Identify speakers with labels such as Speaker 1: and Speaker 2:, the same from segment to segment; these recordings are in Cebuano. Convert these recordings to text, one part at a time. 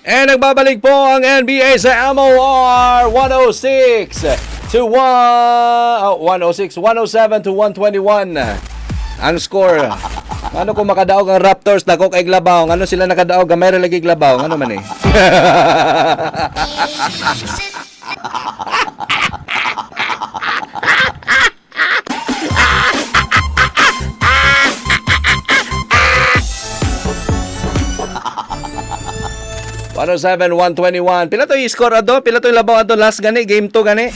Speaker 1: And nagbabalik po ang NBA sa MOR 106 to 1, oh, 106, 107 to 121. Ang score. Ano kung makadaog ang Raptors, dako kay glabaw. Ano sila nakadaog, gamay ra lagi glabaw. Ano man eh. 107, 121. Pila to i-score ato? Pila to yung labaw ato? Last gani, game 2 gani.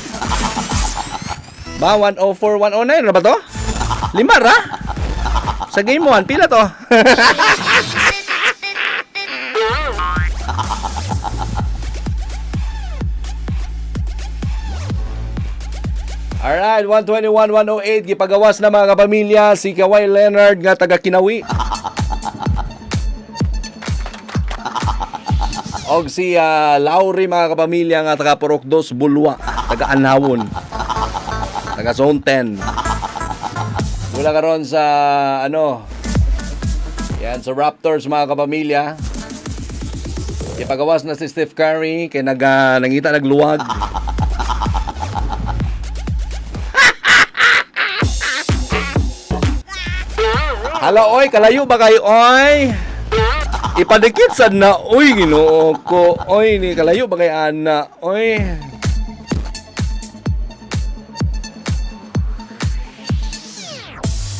Speaker 1: Ba, 104, 109 na ba to? Lima ra? Sa game 1, pila to? Alright, 121, 108. Gipagawas na, mga kapamilya, si Kawhi Leonard nga taga Kinawi. Og si Lowry, mga kapamilya, nga taga Purok Dos, Bulwa, taga Anhawon. Taga Zone 10. Mula karon sa ano. Yan sa Raptors, mga kapamilya. Ipagawas na si Steph Curry kay nag nangita nagluwag. Hala oy, kalayo ba kayo oy? Ipadikit sad na oy, Ginoo ko. Oy, ni kalayo ba kay ana? Oy.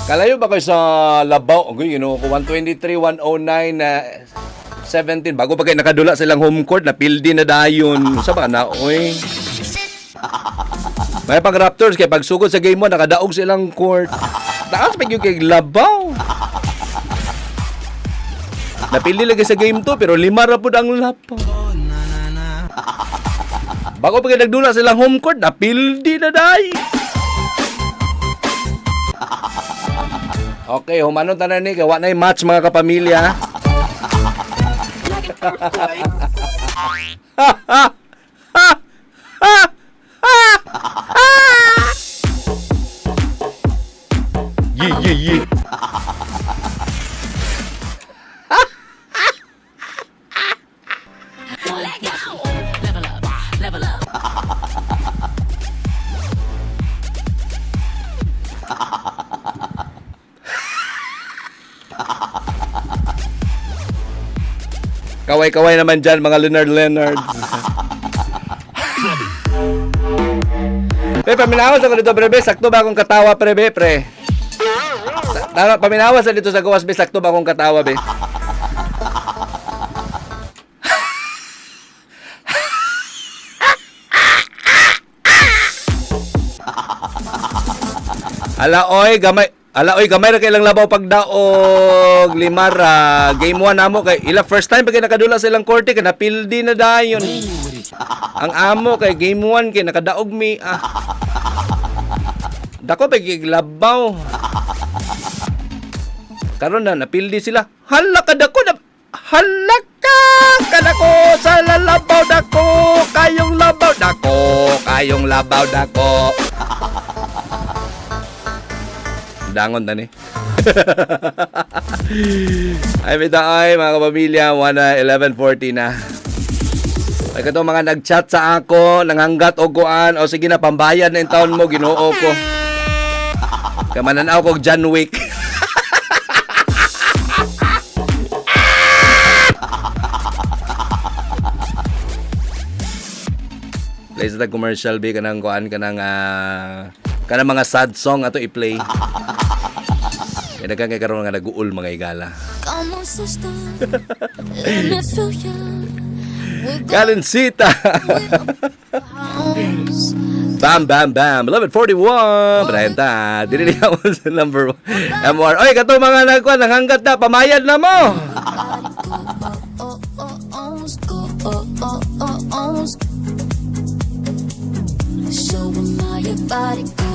Speaker 1: Kalayo ba kayo sa labaw? Oy, Ginoo ko, 123 109 na 17 bago pa kayo nakadula sa ilang home court na pildi na dayon. Sa ba na oy? May pag Raptors kay pagsugod sa game 1 nakadaog sa ilang court. Taas pa gyud kay labaw. Napili lagi sa game 2 pero lima ra pud ang lapaw. Bago pa kay nagdula sa ilang home court, napildi na day. Okay, humanon tanan ni kay wa na match, mga kapamilya.
Speaker 2: Like an earthquake.
Speaker 1: Ha ha ha ha ha ha. Ye ye ye.
Speaker 2: Level up, level up.
Speaker 1: Kaway-kaway naman dyan, mga Leonard Leonard. Pre, paminawas ako dito, pre, be. Sakto ba akong katawa, pre, be, pre? Tama, paminawas sa dito sa gawas, be. Sakto ba akong katawa, be? Ala oy, gamay. Ala oy, gamay ra kay ilang labaw pagdaog. Limara. Game 1 namo kay ila first time pa kay nakadula sa ilang korte kay napildi na dayon. Ang amo kay game 1 kay nakadaog mi. Ah. Dako pa kay labaw. Karon na napildi sila. Hala ka dako na. Hala ka kadako sa lalabaw, dako kayong labaw, dako kayong labaw, dako. Dangon na ni. Ay, bita ay, mga kapamilya, 11:40 na. Ay, katong mga nag-chat sa ako, nanghanggat o kuan, o sige na, pambayad na yung taon mo, Ginoo ko. Kaya mananaw ko John Wick. Play sa commercial be kanang kuan, kanang mga sad song ato i-play. Kaya daghang kay karon nga naguol, mga igala.
Speaker 3: Come on, sister. Let me feel you. We go
Speaker 1: Kalinsita.
Speaker 3: House.
Speaker 1: Bam, bam, bam. 11:41. Brian ta. Dili niya mo sa number 1. MR. Oy, kato mga nagkuan, nanganggat na, pamayad na mo.
Speaker 3: Oh, oh, oh, oh, oh, oh, oh. Show 'em how your body.